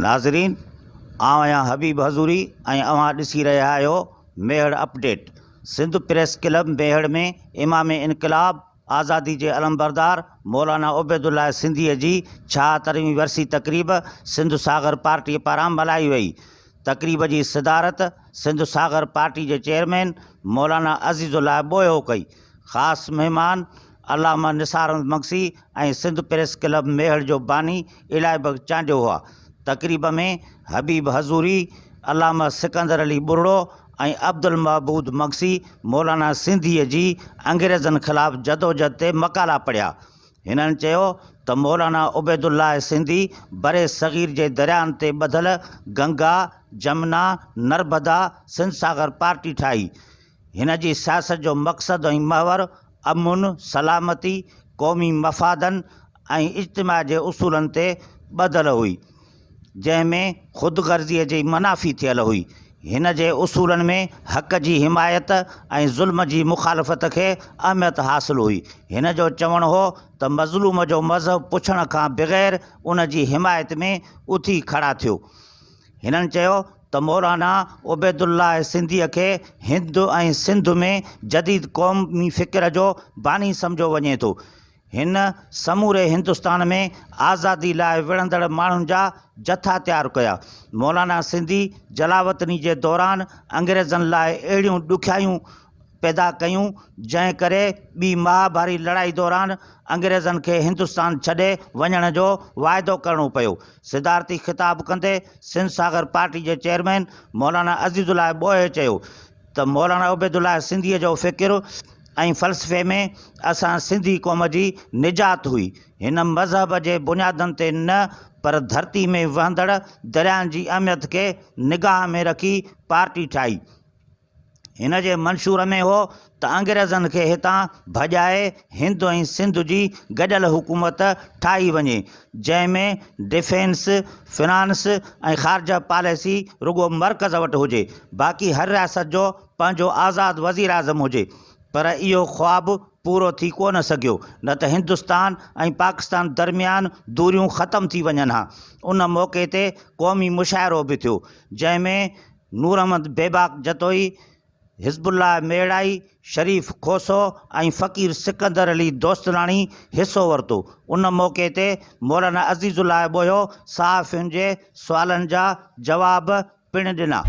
ناظرين آئون آهيان حبيب حضوري ۽ اوهان ڏسي رهيا آهيو Mehar update Sindh press club Mehar ۾ امام انقلاب آزادي جي علمبردار مولانا عبيدالله سنڌيء جي ڇاهترهين ورسي تقريب سنڌ ساگر پارٽي پاران ملهائي وئي تقريب جي صدارت سنڌ ساگر پارٽي جي چيئرمين مولانا عزيزالله ٻوهيو ڪئي خاص مهمان علامه نثار احمد مگسي ۽ سنڌ پريس ڪلب ميهڙ جو باني الاهي بخش چانڊيو هئا. تقريب ۾ حبيب حضوري، علامه سڪندر علي ٻرڙو ۽ عبدالمعبود مگسي مولانا سنڌيء جي انگريزن خلاف جدوجھد تي مقالا پڙهيا. هنن چيو ته مولانا عبيدالله سنڌي برصغير جي دريائن تي ٻڌل گنگا، جمنا، نربدا، سنڌ ساگر پارٽي ٺاهي. هن جي سياست جو مقصد ۽ محور امن، سلامتي، قومي مفادن ۽ اجتماع جي اصولن تي ٻڌل هئي، جنهن ۾ خود غرضيء جي منافي ٿيل هئي. هن جي اصولن ۾ حق جي حمايت ۽ ظلم جي مخالفت کي اهميت حاصل هئي. هن جو چوڻ هو ته مظلوم جو مذهب پڇڻ کان بغير ان جي حمايت ۾ اٿي کڙا ٿيو. هنن چيو ته مولانا عبيدالله سنڌيء کي هند ۽ سنڌ ۾ جديد قومي فڪر جو باني سمجهيو وڃي ٿو. هن سموري هندستان ۾ آزادي لاء وڙهندڙ ماڻهن جا جٿا تيار ڪيا. مولانا سنڌي جلاوطني جي دوران انگريزن لاء اهڙيون ڏکيائيون پيدا ڪيون، جنهن ڪري ٻي مهاڀاري لڙائي دوران انگريزن کي هندستان ڇڏي وڃڻ جو واعدو ڪرڻو پيو. صدارتي خطاب ڪندي سنڌ ساگر پارٽي جي چيئرمين مولانا عزيز الله ٻوهيي چيو ته مولانا عبيدالله سنڌيء جو فڪر ۽ فلسفي ۾ اسان سنڌي قوم جي نجات هئي. هن مذهب جي بنيادن تي نه پر ڌرتي ۾ وهندڙ دريائن جي اهميت کي نگاهه ۾ رکي پارٽي ٺاهي. هن جي منشور ۾ هو ته انگريزن کي هتان ڀڄائي هند ۽ سنڌ جي گڏيل حڪومت ٺاهي وڃي، جنهن ۾ ڊفينس، فنانس ۽ خارجه پاليسي رڳو مرڪز وٽ هجي، باقي هر رياست جو پنهنجو آزاد وزيراعظم هجي. پر اهو خواب پورو ٿي ڪو نه سگهيو، نه ته هندستان ۽ پاڪستان درميان دوريون ختم ٿي وڃن ها. ان موقعي تي قومي مشاعرو به ٿيو، جنهن ۾ نور احمد بيباڪ جتوئي، حزب الله ميڙائي، شريف کوسو ۽ فقير سڪندر علي دوستلاڻي حصو ورتو. ان موقعي تي مولانا عزيز الله ٻوهيو صحافين جي سوالن جا جواب پڻ ڏنا.